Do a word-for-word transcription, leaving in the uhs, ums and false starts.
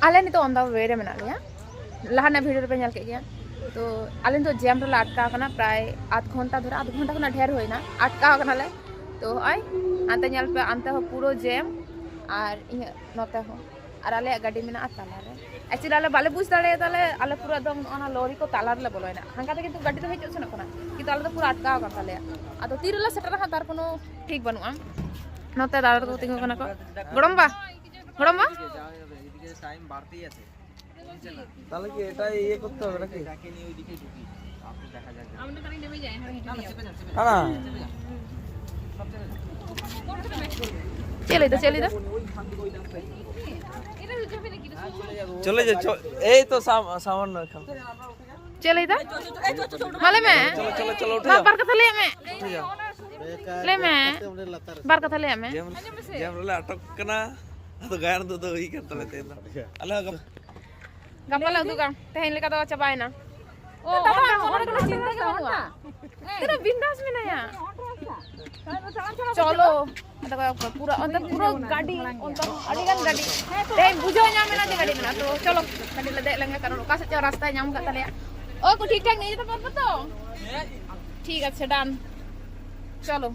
ᱟᱞᱮ ᱱᱤᱛᱚᱜ on the way ᱨᱮ ᱢᱮᱱᱟᱜ ᱞᱮᱭᱟ᱾ ᱞᱟᱦᱟ ᱨᱮᱱᱟᱜ video ᱨᱮᱯᱮ ᱧᱮᱞ ᱠᱮᱫ ᱜᱮᱭᱟ᱾ ᱛᱚ ᱟᱞᱮ ᱱᱤᱛᱚᱜ ᱡᱮᱢ ᱨᱮᱞᱮ ᱟᱴᱠᱟᱣ ᱟᱠᱟᱱᱟ, ᱯᱨᱟᱭ ᱟᱫᱷ ᱜᱷᱚᱱᱴᱟ ᱫᱷᱚᱨᱮ, ᱟᱫᱷ ᱜᱷᱚᱱᱴᱟ ᱠᱷᱚᱱᱟᱜ ᱰᱷᱮᱨ ᱦᱩᱭᱱᱟ, ᱟᱴᱠᱟᱣ ᱟᱠᱟᱱᱟᱞᱮ᱾ ᱛᱚ ᱦᱚᱸᱜᱼᱚᱭ ᱦᱟᱱᱛᱮ ᱧᱮᱞ ᱯᱮ, ᱟᱱᱛᱮ ᱦᱚᱸ ᱯᱩᱨᱟᱹ ᱡᱮᱢ, ᱟᱨ ᱤᱧᱟᱹᱜ ᱱᱚᱛᱮ ᱦᱚᱸ, ᱟᱨ ᱟᱞᱮᱭᱟᱜ ᱜᱟᱹᱰᱤ ᱢᱮᱱᱟᱜᱼᱟ ᱛᱟᱞᱟᱨᱮ᱾ Actually ᱟᱞᱮ ᱵᱟᱞᱮ ᱵᱩᱡᱽ ᱫᱟᱲᱮᱭᱟᱫᱟ, ᱟᱞᱮ, ᱟᱞᱮ ᱯᱩᱨᱟᱹ ᱮᱠᱫᱚᱢ ᱚᱱᱟ ᱞᱚᱨᱤ ᱠᱚ ᱛᱟᱞᱟ ᱨᱮᱞᱮ ᱵᱚᱞᱚᱭᱮᱱᱟ᱾ ᱦᱟᱱᱠᱟ ᱛᱮ ᱠᱤᱱᱛᱩ ᱜᱟᱹᱰᱤ ᱫᱚ ᱦᱮᱡ ᱥᱮᱱᱚᱜ ᱠᱟᱱᱟ, ᱠᱤᱱᱛᱩ ᱟᱞᱮ ᱫᱚ ᱯᱩᱨᱟᱹ ᱟᱴᱠᱟᱣ ᱟᱠᱟᱱ ᱛᱟᱞᱮᱭᱟ᱾ ᱟᱫᱚ ᱛᱤ ᱨᱮᱞᱮ ᱥᱮᱴᱮᱨᱟ ᱦᱟᱸᱜ, ᱛᱟᱨ ᱠᱳᱱᱳ ᱴᱷᱤᱠ ᱵᱟᱹᱱᱩᱜᱼᱟ᱾ ᱱᱚᱛᱮ ᱫᱟᱫᱟ ᱛᱟᱠᱚ ᱛᱤᱸᱜᱩ ᱠᱟᱱᱟ ᱠᱚ᱾ ᱜᱚᱲᱚᱢ ᱵᱟ, ᱜᱚᱲᱚᱢ ᱵᱟ, ᱴᱟইম বাড়তেই আছে। তাহলে কি এটা ইয়ে করতে হবে নাকি? না, না। ᱪᱮᱫ ᱞᱟᱹᱭᱫᱟ, ᱪᱮᱫ ᱞᱟᱹᱭᱫᱟ? চলে যা, চ-, এই তো সাম-, সামান্য এখান। ᱪᱮᱫ ᱞᱟᱹᱭᱫᱟ? ᱢᱟ ᱞᱟᱹᱭ ᱢᱮ᱾ চলো, চলো, চলো, উঠে ᱢᱟ যাও। ᱵᱟᱨ ᱠᱟᱛᱷᱟ ᱞᱟᱹᱭᱟᱜ ᱢᱮ᱾ ᱞᱟᱹᱭ ᱢᱮ᱾ ᱵᱟᱨ ᱠᱟᱛᱷᱟ ᱞᱟᱹᱭᱟᱜ ᱢᱮ᱾ ᱡᱮᱢ, ᱡᱮᱢ ᱨᱮᱞᱮ ᱟᱴᱚᱠ ᱠᱟᱱᱟ᱾ ᱟᱫᱚ ᱜᱟᱭᱟᱱ ᱫᱚ ᱦᱩᱭ ᱠᱟᱱ ᱛᱟᱞᱮ ᱛᱮᱦᱮᱧ ᱫᱚ᱾ ᱟᱞᱮ ᱦᱚᱸ ᱜᱟᱯᱟ ᱜᱟᱯᱟ ᱞᱮ ᱩᱫᱩᱜᱟ᱾ ᱛᱮᱦᱮᱧ ᱞᱮᱠᱟ ᱫᱚ ᱪᱟᱵᱟᱭᱮᱱᱟ᱾ ᱚ, ᱚᱱᱠᱟ ᱫᱚ ᱚᱱᱟ ᱠᱳᱱᱳ ᱪᱤᱱᱛᱟᱹ ᱜᱮ ᱵᱟᱹᱱᱩᱜᱼᱟ᱾ ᱛᱤᱱᱟᱹᱜ ᱵᱤᱱᱫᱟᱥ ᱢᱮᱱᱟᱭᱟ᱾ ᱪᱚᱞᱚ᱾ ᱟᱫᱚ ᱯᱩᱨᱟᱹ, ᱚᱱᱛᱮ ᱯᱩᱨᱟᱹ ᱜᱟᱹᱰᱤ, ᱚᱱᱛᱮ ᱟᱹᱰᱤ ᱜᱟᱱ ᱜᱟᱹᱰᱤ᱾ ᱛᱮᱦᱮᱧ ᱵᱩᱡᱷᱟᱹᱣ ᱧᱟᱢ ᱮᱱᱟ ᱡᱮ ᱜᱟᱹᱰᱤ ᱢᱮᱱᱟᱜᱼᱟ᱾ ᱛᱚ ᱪᱚᱞᱚ, ᱜᱟᱹᱰᱤ ᱞᱮ ᱫᱮᱡ ᱞᱮᱱ ᱜᱮ, ᱠᱟᱨᱚᱱ ᱚᱠᱟ ᱥᱮᱫ ᱪᱚ ᱨᱟᱥᱛᱟᱭ ᱧᱟᱢ ᱠᱟᱜ ᱛᱟᱞᱮᱭᱟ᱾ ᱳᱭ ᱠᱚ ᱴᱷᱤᱠ ᱴᱷᱟᱠ ᱱᱤᱭᱟᱹ ᱫᱚ ᱯᱟᱨᱯᱚᱨ ᱛᱚ? ᱴᱷᱤᱠ ᱟᱪᱷᱮ, done. ᱪᱚᱞᱚ᱾